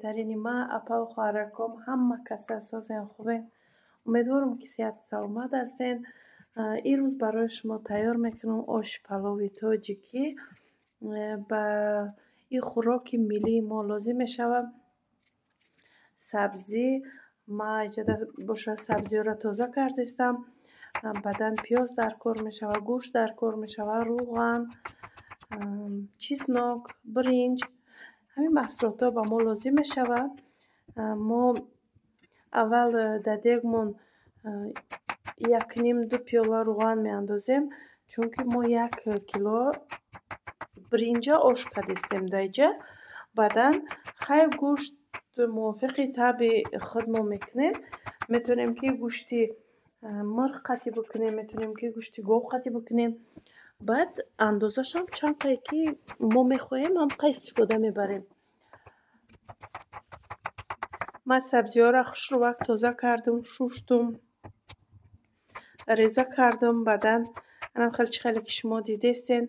Беҳтарини ма, апаву хоҳараком, ҳама каса созен, хубен. Умедворам, ки сиҳату саломат ҳастен. Имрӯз барои шумо тайёр мекунам оши палови тоҷикӣ. Ба ин хӯроки миллии мо лозим мешавад сабзӣ. Ма иҷода бошад, сабзиҳоро тоза кардистам. Баъдан пиёз дар кор мешавад, гӯшт дар кор мешавад, рӯған, чеснок, биринҷ. Ҳамин маҳсулотҳо ба мо лозим мешавад. Мо аввал дар дегмон якним ду пиёла рӯған меандозем, чунки мо 1 кило биринҷа ош кардистем дар иҷа. Баъдан хай, гӯшт мувофиқи табъи худ мо мекунем. Метавонем, ки гӯшти мурғ қатӣ бикунем, метавонем, ки гӯшти гов қатӣ бикунем. Баъд андозашам чанд қае ки мо мехоҳем, ҳамқай истифода мебарем. Ман сабзиҳоро хушрӯвак тоза кардум, шуштум, реза кардум. Баъдан анам хеле, чӣ хеле ки шумо дидестен,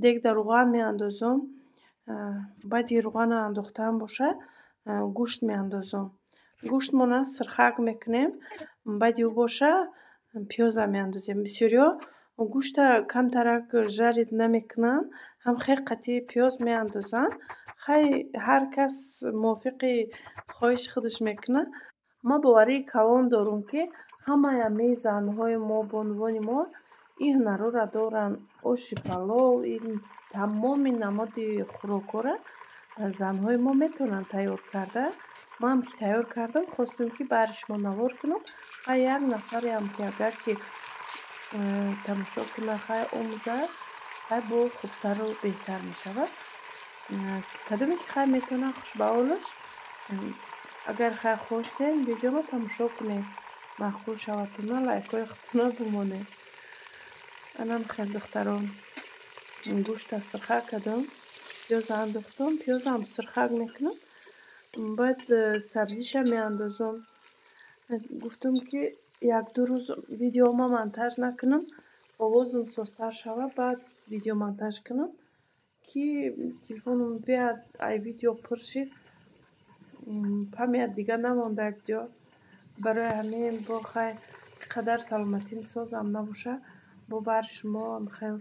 дег дар рӯған меандозум. Баъди рӯғана андохтан боша, гӯшт меандозум. Гӯштмона сирхак мекунем, баъди ӯ боша, пиёза меандозем. Бисёриҳо гӯшта камтарак жарить намекунанд, ҳам хел қатъи пиёз меандозанд. Хай, ҳар кас мувофиқи хоҳиши худаш мекунад. Ман боварии калон дорум, ки ҳамаи ҳамаи занҳои мо, бонувони мо ин ҳунарҳоро доранд. Оши палов, ин тамоми намуди хӯрокҳоро занҳои мо метавонанд тайёр карда. Манам ки тайёр кардам, хостем, ки баҳри шумо навор кунам. Хай, як нафареам ки агар ки тамошо кунад, хай, омӯзад, хай, бо хубтару беҳтар мешавад. Кадоме ки хай метавонад, хушбаҳолаш. Агар хай хостем, видеоро тамошо кунед, маъқул шавадтуна, лайкҳои худтона бимонед. Анам хел, духтарон, гӯшта сирхак кардам, пиёза андохтам, пиёзам сирхак мекунам, баъд сабзиша меандозам. Гуфтам, ки як-ду рӯз видеома монтаж накунам, овозам созтар шавад, баъд видео монтаж кунам, ки телефонам беҳад ай видео пур шид, память дига намонда як ҷо. Барои ҳамин бо хай, қадар саломатим созам набошад, бо баҳри шумо хел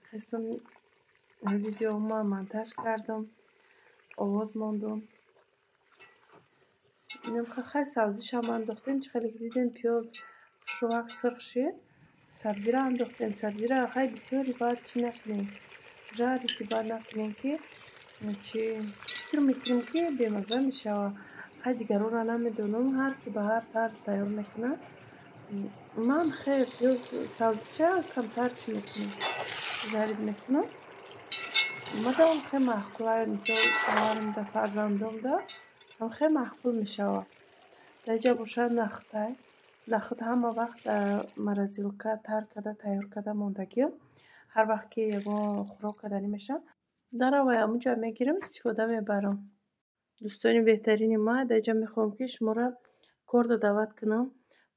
хестам, видеома монтаж кардам, овоз мондум. Хай, сабзишам андохтем. Чӣ хеле ки дидем, пиёз хушрӯвак сирх шид, сабзиро андохтем. Сабзиро хай бисёри бояд чӣ накунем, жарить бояд накунем, ки чи фикр мекунем, ки бемазза мешавад. Хай, дигаронро намедонам, ҳар ки ба ҳар тарз тайёр мекунад. Ман хел пиёз, сабзиша камтар чӣ мекунам, жарить мекунам. Мадам хел маъқулай, мисол, шавҳарамда, фарзандомда ҳам хел маъқул мешавад. Дар инҷа бошад, нахӯдай. Нахӯд ҳама вақт морозилка тар карда, тайёр карда мондагиам. Ҳар вақт ки ягон хӯрок карданӣ мешавам, даравай ҳамунҷа мегирам, истифода мебарам. Дӯстони беҳтарини ма, дар инҷа мехоҳам, ки шуморо корда даъват кунам.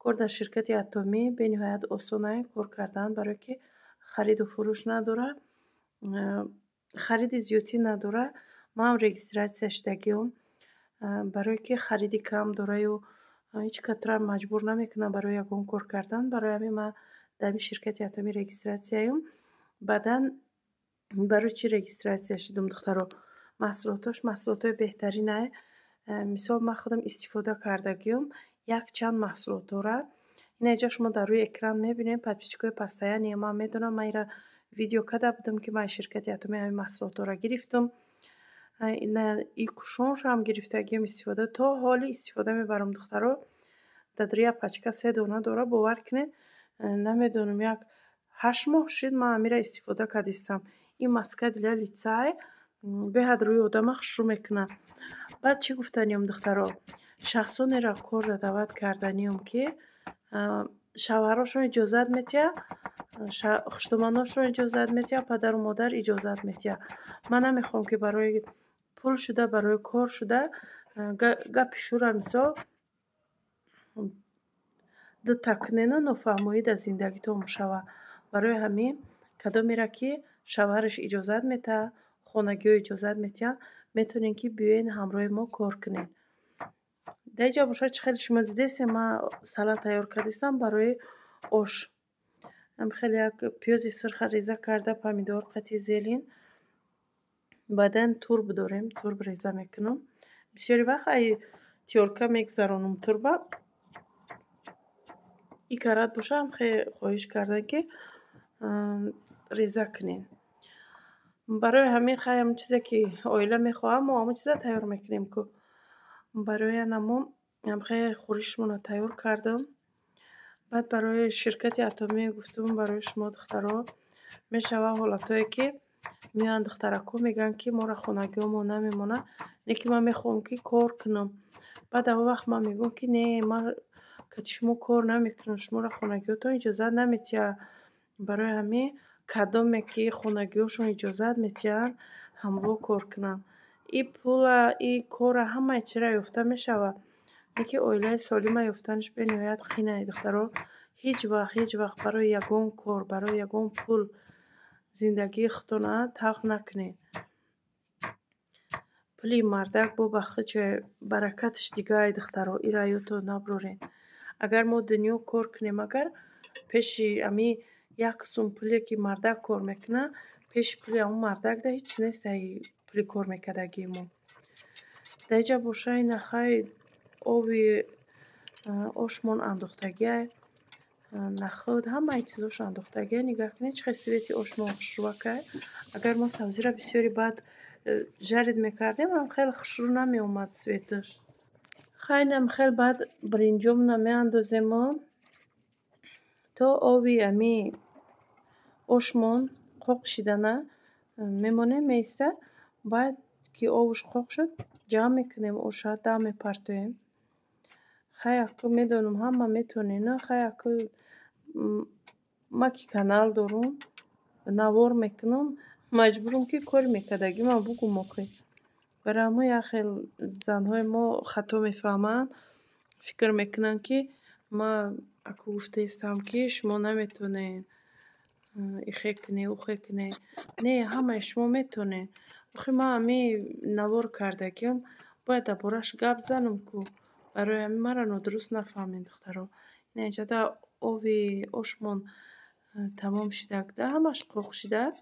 Кор дар ширкати Атомӣ бениҳоят осонае кор кардан, барое ки хариду фурӯш надорад, хариди зиёдтӣ надорад. Манам регистрация шудагиам, барое ки хариди кам дораю ҳеҷ касра маҷбур намекунад барои ягон кор кардан. Барои ҳамин ман дар ҳамин ширкати Атомӣ регистрация м. Баъдан барои чӣ регистрация шудам, духтаро? Маҳсулотош маҳсулотҳои беҳтаринае. Мисол, ман худам истифода кардагиам якчанд маҳсулотҳоро. Ина инҷа шумо дар рӯи экран мебинед. Подписчик ои постоянный ман медонам, ман инра видео карда будам, ки ман ширкати Атомӣ ҳамин маҳсулотҳоро гирифтам. И кушоншам гирифтагиам, истифода то ҳоли истифода мебарам, духтаро. Дар як пачка се дона дора. Бовар кунед, намедонам, як 8 моҳ шид, ман ҳаминро истифода кардистам. Ин маска для лица е, беҳад рӯи одама хушрӯ мекунад. Баъд чӣ гуфтаниям, духтаро? Шахсонеро корда даъват карданиям, ки шавҳарошон иҷозат метиҳад, хуштуманошон иҷозат метиҳад, падару модар иҷозат метиҳад. Ман намехоҳам, ки барои пул шуда, барои кор шуда, гапи шӯра, мисол, дута кунену нофаҳмоӣ дар зиндагитон мешавад. Барои ҳамин кадомеро ки шавҳараш иҷозат метаҳад, хонагиҳо иҷозат метиҳанд, метавонед, ки биёед, ҳамроҳи мо кор кунед. Дар инҷа бошад, чӣ хеле шумо дидесем, ман салат тайёр кардистам барои ош. Хеле як пиёзи сурха реза карда, помидор, қати зелень. Баъдан турб дорем, турб реза мекунам. Бисёри вақт ай тёрка мегзаронам турба. И карат боша ҳам хеле хоҳиш кардан, ки реза кунем. Барои ҳамин хай ҳамон чизе ки оила мехоҳам, мо ҳамон чиза тайёр мекунем ку. Барои анамо ҳам хеле хӯришмонро тайёр кардам. Баъд барои ширкати Атомӣ гуфтум, барои шумо духтаро мешавад ҳолатҳое, ки меоянд духтарако, мегӯянд, ки моро хонагиҳомо намемонад, не ки ман мехоҳам, ки кор кунам. Баъд он вақт ман мегӯям, ки не, ман кати шумо кор намекунам, шуморо хонагиҳотон иҷозат наметиҳад. Барои ҳамин кадоме ки хонагиҳошон иҷозат метиҳанд, ҳамво кор кунанд. И пула, и кора, ҳамаи чира ёфта мешавад. Не ки оилаи солима ёфтанаш бениҳоят қинае, духтаро. Ҳеҷ вақт, ҳеҷ вақт барои ягон кор, барои ягон пул зиндагии худтонро талх накунед. Пули мардак бо ба худча баракаташ дигае, духтаро, ира ёдтон набуроред. Агар мо дунё кор кунем, агар пеши ами як сум пуле ки мардак кор мекунад, пеши пули ҳамон мардак да ҳеҷ нест ай пули кор мекардагии мо. Дар инҷа боша ина хай ови ошмон андохтагиай, нахӯд, ҳамаи чизошо андохтагиай. Нигаҳ кунед, чӣ хел цвети ошмон хушрӯакай. Агар мо сабзиро бисёри баъд жарить мекардем, ҳам хеле хушрӯ намеомад цветаш. Хай инам хел баъд биринҷомона меандозему то ови ами ошмон қоқ шидана мемонем, меистад. Баъд ки овуш қоқ шуд, ҷамъ мекунем оша, дам мепартоем. Хай аку медонам, ҳама метонена. Хай аку ма ки канал дорум, навор мекунам, маҷбурам, ки кори мекардагима бугум охи. Барои ҳамон як хел занҳои мо хато мефаҳманд, фикр мекунанд, ки ма аку гуфтаистам, ки шумо наметонед ихе кунед, ухе кунед. Не, ҳамаи шумо метонед. Охи ман ҳами навор кардагиам, бояд дар борааш гап занам ку. Барои ҳамин маро нодуруст нафаҳмед, духтаро. Ина инҷода ови ошмон тамом шидак, да ҳамаш қоқ шидак.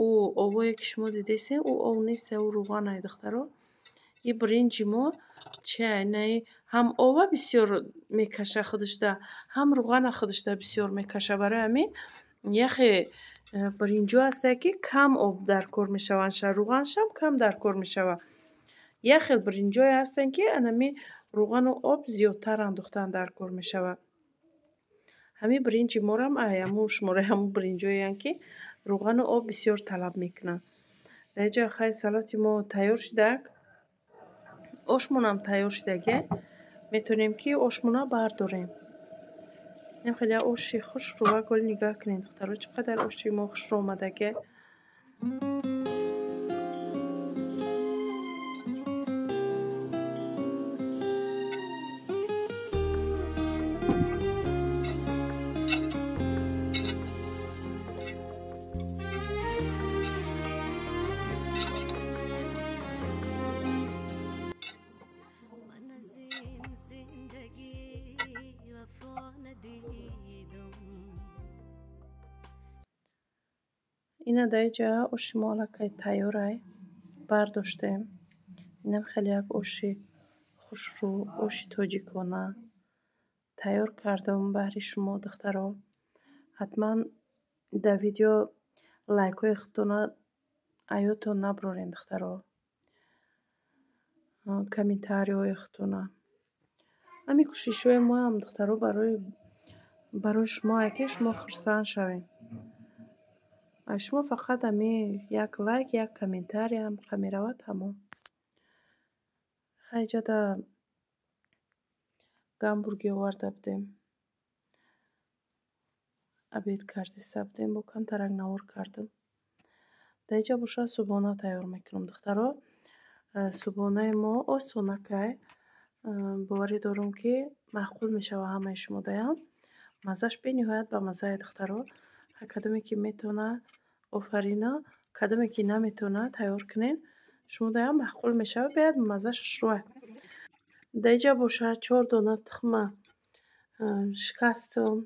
Ӯ овое ки шумо дидесем, ӯ ов нест, ӯ рӯғанае, духтаро. И биринҷи мо чия, инаи ҳам ова бисёр мекаша худашда, ҳам рӯғана худашда бисёр мекаша. Барои ҳамин яхе биринҷҳо ҳастанд, ки кам об дар кор мешаванд, рӯғанашам кам дар кор мешавад. Як хел биринҷҳое ҳастанд, ки анами рӯғану об зиёдтар андохтан дар кор мешавад. Ҳамин биринҷи морам ай ҳамун шумораи ҳамун биринҷҳоеанд, ки рӯғану об бисёр талаб мекунанд. Дар инҷа хай салати мо тайёр шидак, ошмонам тайёр шидагиай. Метавонем, ки ошмона бардорем. Ин хеле оши хушрӯ голи нигаҳ кунед, духтаро, чӣ қадар оши мо хушрӯ омадагиай. Ина дар инҷа оши мо аллакай тайёрай, бардоштем. Инам хеле як оши хушрӯ, оши тоҷикона тайёр кардам баҳри шумо, духтаро. Ҳатман дар видео лайкҳои худтонро аёдтон набуроред, духтаро. Комментарийҳои худтона. Ҳамин кӯшишҳои моам, духтаро, барои шумое, ки шумо хурсанд шавед. Аз шумо фақат ҳамин як лайк, як комментариям меравад, тамом. Хай инҷода гамбургер оварда будем. Обед кардиста будем, бо камтарак навор кардам. Дар инҷа боша субҳона тайёр мекунам, духтаро. Субҳонаи мо осонакай. Боварӣ дорам, ки маъқул мешавад ҳамаи шумо даям. Маззаш бениҳоят ба маззае, духтаро. Кадоме ки метавонад, офарина, кадоме ки наметавонад, тайёр кунед. Шумо даям маъқул мешавад, беҳад маззаш хушрӯ. Дар инҷа бошад 4 дона тухма шикастам,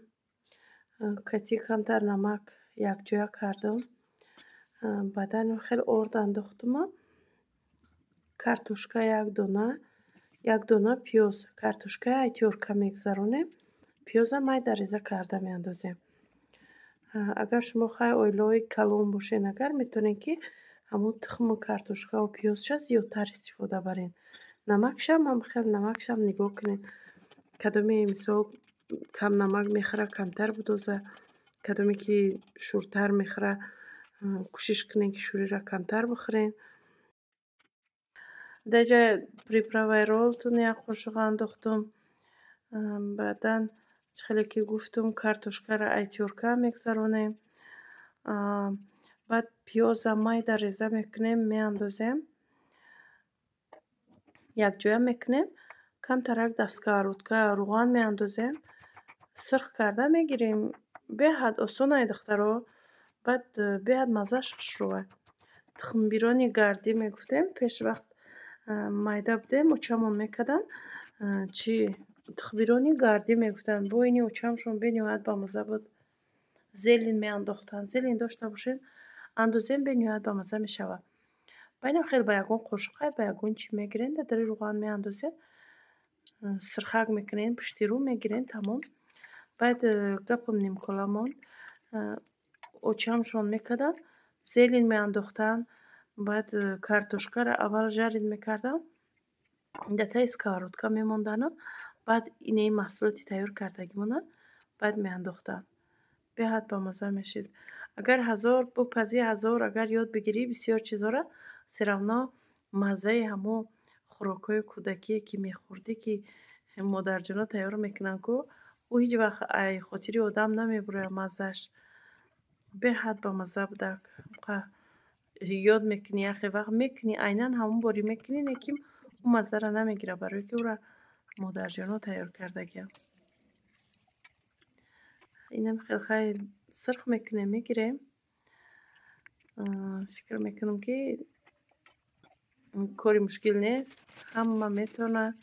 кати камтар намак якҷоя кардам. Баъдан хеле орд андохтума, картошка як дона, як дона пиёз. Картошкаи ай тёрка мегузаронем, пиёза майда реза карда меандозем. Агар шумо хай оилаҳои калон бошед, агар метавонед, ки ҳамун тухму картошкаву пиёзша зиёдтар истифода баред. Намакшам ҳам хел, намакшам нигоҳ кунед. Кадоме, мисол, кам намак мехӯра, камтар бидоза, кадоме ки шӯртар мехӯра, кӯшиш кунед, ки шӯриро камтар бихӯред. Дар инҷа приправаи Ролтон як қошуқ андохтум. Баъдан, чӣ хеле ки гуфтум, картошкаро ай тёрка мегузаронем. Баъд пиёза майда реза мекунем, меандозем. Якҷоя мекунем. Камтарак дар сковородка рӯған меандозем. Сирх карда мегирем. Беҳад осон ай, духтаро. Баъд беҳад маззаш хушрӯ. Тухмбирони гардӣ мегуфтем, пеш вақт майда будем, очамон мекарданд. Чӣ тухмбирони гардӣ мегуфтанд. Бо ини очамшон бениҳоят бамазза буд. Зелень меандохтанд. Зелень дошта бошед, андозем, бениҳоят бамазза мешавад. Ба инам хеле ба ягон қошуқай, ба ягон чӣ мегирен, дар дари рӯған меандозед, сирхак мекунен, пушти рӯ мегирен, тамом. Баъд гапам нимкола монд. Очамшон мекарданд, зелень меандохтанд, баъд картошкаро аввал жарить мекарданд, дар таи сковородка мемондану баъд инаи маҳсулоти тайёр кардагимона баъд меандохтанд. Беҳад бамазза мешид. Агар ҳазор бупазӣ, ҳазор агар ёд бигирӣ бисёр чизҳоро, всё равно маззаи ҳамон хӯрокҳои кӯдакие, ки мехӯрдӣ, ки модарҷоно тайёр мекунанд ку, ӯ ҳеҷ вақт ай хотири одам намебурояд маззаш. Беҳад бамазза будак. Ёд мекунӣ, яхе вақт мекунӣ, айнан ҳамон бори мекунӣ, лекин ӯ маззаро намегирад, барое ки ӯра модарҷоно тайёр кардагианд. Инам хел хай сирх мекунем, мегирем. Фикр мекунам, ки кори мушкил нест, ҳама метавонад.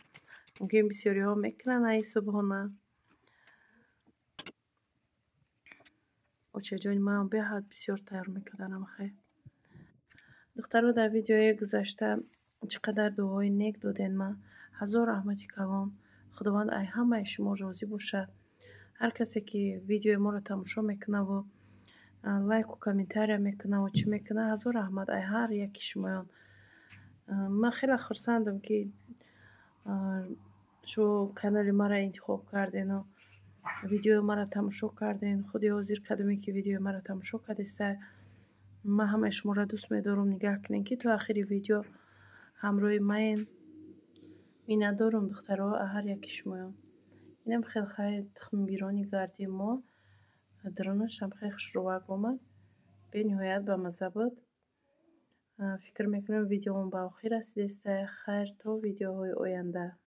Мумкин, бисёриҳо мекунанд аи субҳона. Очаҷони манам беҳад бисёр тайёр мекарданд ҳамахел. Духтаро, дар видеои гузашта чӣ қадар дуои нек доден ман. Ҳазор раҳмати калон. Худованд ай ҳамаи шумо розӣ бошад. Ҳар касе ки видеои моро тамошо мекунаву лайку комментария мекунаву чӣ мекунад, ҳазор раҳмат ай ҳар яки шумоён. Ман хеле хурсандам, ки шумо канали маро интихоб кардену видеои маро тамошо карден. Худи ҳозир кадоме ки видеои маро тамошо кардеста, ман ҳамаи шуморо дӯст медорам. Нигаҳ кунед, ки то охири видео ҳамроҳи маен. Миннатдорам, духтаро, ҳар яки шумоён. Инам хел хай тухмбирони гардии мо дарунаш ҳам хеле хушрӯвак омад. Бениҳоят бамазза буд. Фикр мекунам, видеомон ба охир расидааст. Хайр, то видеоҳои оянда.